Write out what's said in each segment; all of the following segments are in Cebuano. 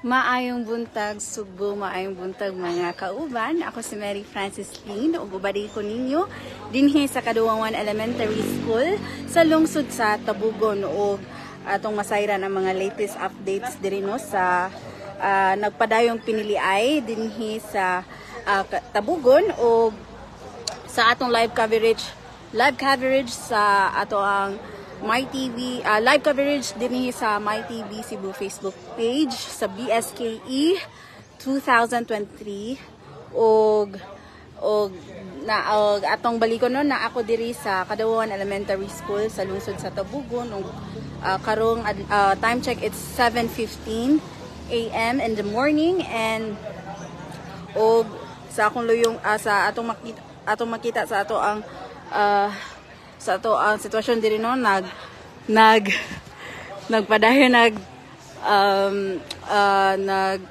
Maayong buntag, Sugbo, maayong buntag, mga kauban. Ako si Mary Francis Lynn ug ubadi ko ninyo dinhi sa Kaduawan Elementary School sa lungsod sa Tabugon ug atong masayran ang mga latest updates diri, no, sa nagpadayong piniliay dinhi sa Tabugon ug sa atong live coverage sa ato ang My TV, live coverage dinhi sa My TV Cebu Facebook page sa BSKE 2023 ug na og atong balikon, no, na ako diri sa Kadawan Elementary School sa lungsod sa Tabugon ug karong time check, it's 7:15 a.m. in the morning and og sa akong luyong, sa atong makita sa ato ang sitwasyon diri, no, nag nag nagpadayon, nag um nag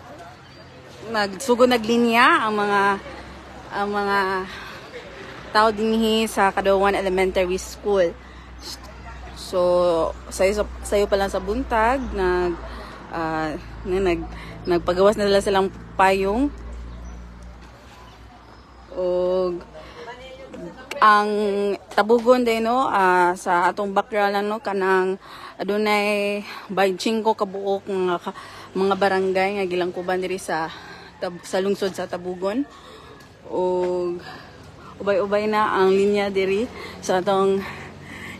nagsugod naglinya ang mga tao dinhi sa Kadawan Elementary School. So, sayo, sayo pa lang sa buntag, nag na, nag nagpagawas na nila silang payong. Og ang Tabugon din, no, sa atong background lang, no, kanang adunay 25 ka buok mga barangay nga gilangkuban diri sa lungsod sa Tabugon ug ubay-ubay na ang linya diri sa atong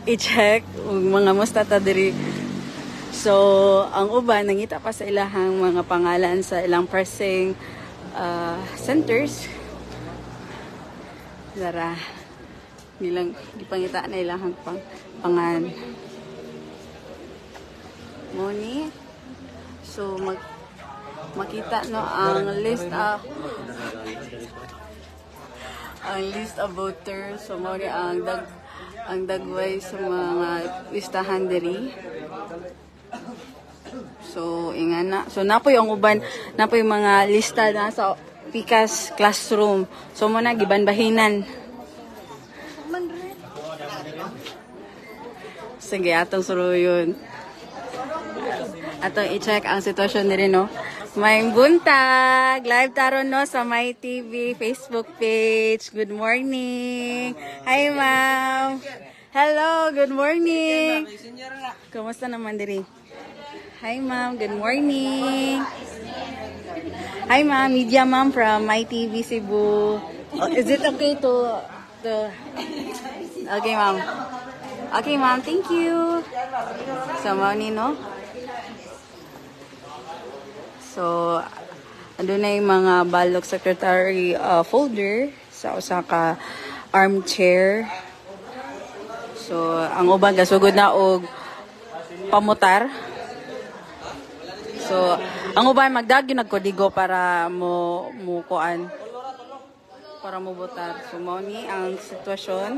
i-check ug mga musta ta diri. So ang uban nangita pa sa ilahang mga pangalan sa ilang pressing centers. Dara nilang gipangita na ilahang pangan Moni. So makita, no, ang list of voters. So mao ni ang dagway sa mga listahan diri. So ingana. So napoy ang uban, napoy mga lista na sa pikas classroom. So mo na gibanbahinan. Sige, atong suruyon. Atong i-check ang sitwasyon diri, no. May buntag! Live taron, no, sa My TV Facebook page. Good morning! Hi, ma'am! Hello! Good morning! Kumusta naman diri? Hi, ma'am. Good morning. Hi, ma'am. Media ma'am from My TV Cebu. Oh, is it okay to? Okay, ma'am. Okay, ma'am. Thank you. So, mao ni, no? So, ando na yung mga balok secretary folder sa usa ka armchair. So, ang uban gasugod na og pamutar. So, ang uban magdag gyud nagkodigo para mo kuan, para mo botar. So, mao ni ang sitwasyon.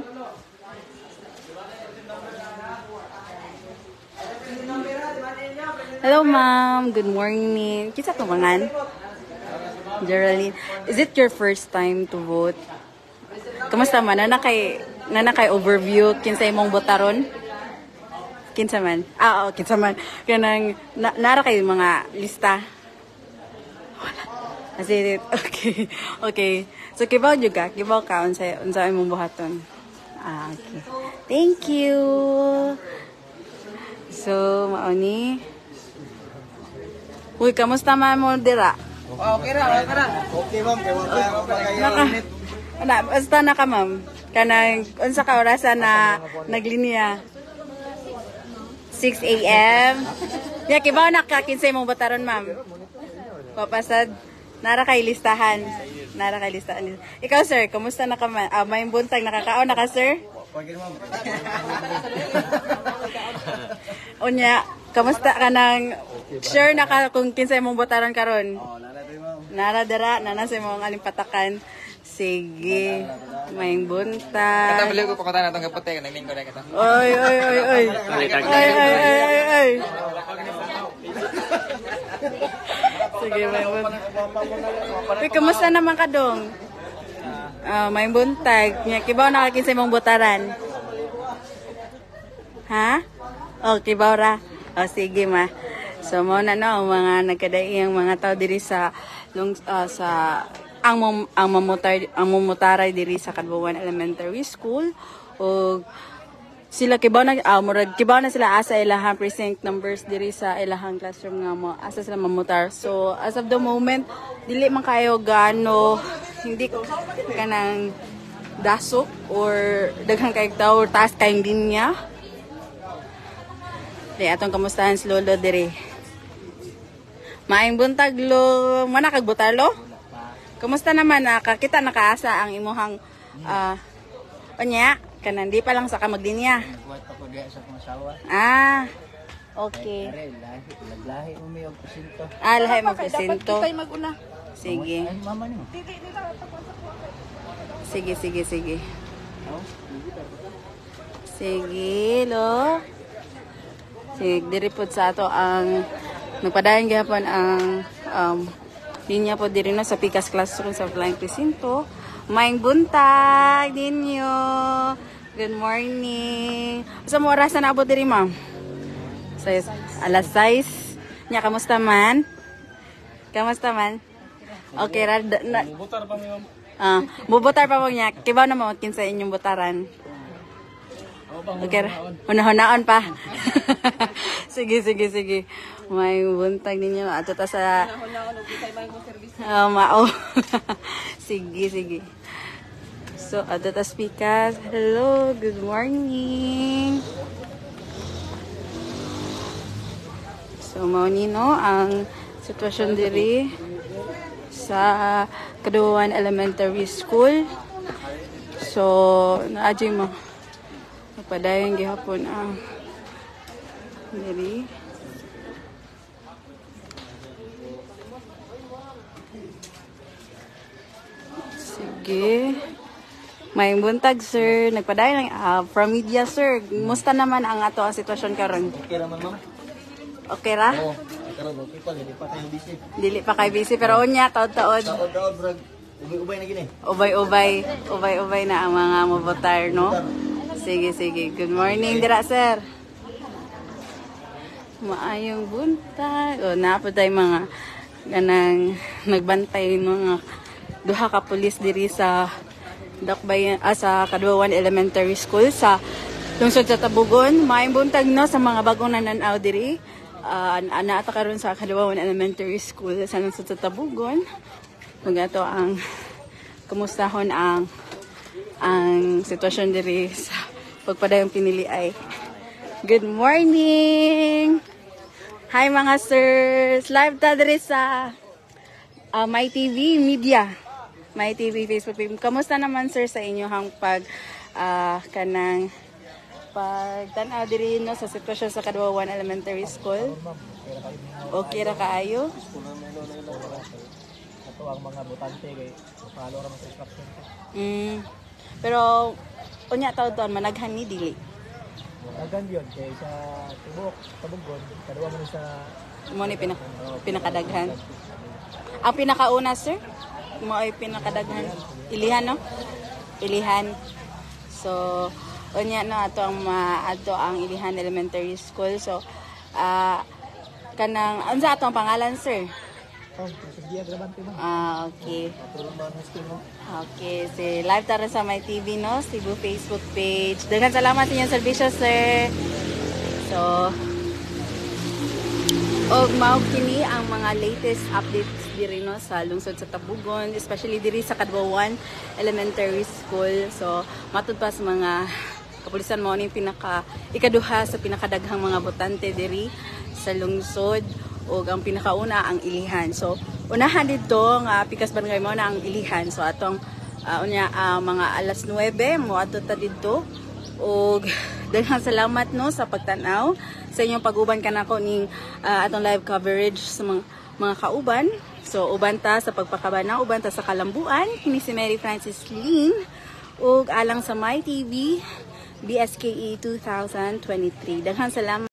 Hello, ma'am. Good morning. Kinsa to mangan? Geraldine. Is it your first time to vote? Kamusta man? Nana kay overview kinsa imong botaron? Kinsa man? Ah, oh, kinsa man. Kanang nara kay mga lista. Wala. As in, okay. Okay. So kibaw jud ka, kibaw ka unsa imong buhaton. Ah, okay. Thank you. So, mao ni. Uy, kamusta man mo dira? Okay ra, okay ra. Okay, ma'am, kay wa pa kayo Naka, init. Na, basta na ka, ma'am. Kanang unsa ka orasa na naglinya? 6 a.m. Ya, kibaw na ka kinsay mong botaron, ma'am? Papasad. Nara kay listahan. Nara kay listahan. Ikaw, sir, kumusta na ka man? Ah, may buntag, nakakaon na ka, sir? Pagin, ma'am. Unya, kamusta ka nang sure na ka kung kinsay mong botaron karon? Oh, nana tayo, ma'am. Nara dara, nana sa imong alimpatakan. Sige. May buntag. Kata beliau ko pakota na tong kapote nang lingkod na kita. Oy, oy, oy, oy. Oy, oy, oy, oy, oy. Sige, may buntag. Uy, kamusta naman ka dong? Ah, may buntag. Nya, kibaw na ka kinsay mong botaran? Ha? Oh, kibaw ra. Oh, sige ma. So mao na, no, ang mga nagkadaiyang mga tao diri sa lung, sa ang mamutar ang mumutaray diri sa Caduawan Elementary School ug sila kibaw na, murag kibaw na sila asa ilahang precinct numbers diri sa ilahang classroom nga mo asa sila mamutar. So as of the moment, dili man kayo gaano, hindi kanang dasok or daghang kayong tao or taas kayong linya. Di atong kamustahan si Lolo diri. Maayong buntag, Lo. Mo na kagbutar, Lo? Kumusta naman, nakakita nakaasa ang imuhang unya kanang di pa lang sa ka maglinya? Nagwat ako diha sa akong asawa. Ah, okay. Are, lahi, laglahi mo may og presinto. Ah, lahi mo presinto. Dapat kita'y mag-una. Sige. Ay, mama nimo. Sige, sige, sige. Sige, Lo. Sige, diri pod sa ato ang nagpadayon gihapon ang linya po diri, no, sa Pikas Classroom sa Flying Presinto. Maayong buntag ninyo. Good morning. Sa mo oras na naabot diri, ma'am? Sa alas 6. Nya, kamusta man? Kamusta man? Okay ra na, Butar pa mi, ma'am. Ah, bubotar pa mo niya. Kibaw na mo kinsa inyong botaran. Okay ra. Hunahunaan pa. Sige, sige, sige. May buntag ninyo. Ato ta sa Ah, mao. Sige, sige. So, ato ta speakers. Hello, good morning. So, mao ni, no, ang sitwasyon diri sa Caduawan Elementary School. So, naadyoy mo. Nagpadayon gihapon ang diri. Sige. May buntag, sir. Nagpadayon ang from media, sir. Musta naman ang ato ang sitwasyon karon? Okay ra man, ma'am. Okay ra? Oo. Karon okay pa, dili pa tayo busy. Dili pa kay busy pero unya taod-taod. Taod-taod brag ubay-ubay na gini. Ubay-ubay, ubay-ubay na ang mga mobotar, no? Sige, sige. Good morning dira, sir. Maayong buntag. O, naa po tayo mga ganang nagbantay mga duha ka pulis diri sa Dakbay, sa Caduawan Elementary School sa lungsod sa Tabogon. Maayong buntag, no, sa mga bagong nananaw diri. Ana ata karon sa Caduawan Elementary School sa lungsod sa Tabogon. Kung ato ang kumustahon ang sitwasyon diri sa pagpadayong pinili ay. Good morning! Hi, mga sirs! Live ta diri sa My TV Media. My TV Facebook page. Kamusta naman, sir, sa inyong pag kanang pagtan-aw diri, no, sa sitwasyon sa Caduawan Elementary School? Okay ra kaayo? Ato ang mga botante kay follow ra man sa instruction. Pero unya taon managhan ni dili? Dagan yun kay sa tibok Tabogon, kadua man sa Mo ni pinakadaghan. Ang pinakauna, sir? Mo ay pinakadaghan. Ilihan, no? Ilihan. So, unya, no, ato ang Ilihan Elementary School. So, kanang unsa atong pangalan, sir? Oh, sa Gia Grabante, ma'am. Ah, okay. Approve man school, ma'am. Okay, si live tara sa My TV, no, Cebu Facebook page. Daghang salamat sa inyong serbisyo, sir. So, og mao kini ang mga latest updates diri, no, sa lungsod sa Tabogon, especially diri sa Caduawan Elementary School. So, matud pa sa mga kapulisan, mo ni pinaka ikaduha sa pinakadaghang mga botante diri sa lungsod ug ang pinakauna ang Ilihan. So, unahan didto nga Pikas Barangay mo na ang Ilihan. So, atong unya mga alas 9 mo adto ta didto ug daghang salamat, no, sa pagtan-aw sa inyong pag-uban kanako ning atong live coverage sa mga kauban. So uban ta sa pagpakabana, uban ta sa kalambuan. Kini si Mary Francis Lin ug alang sa My TV BSKE 2023. Daghang salamat.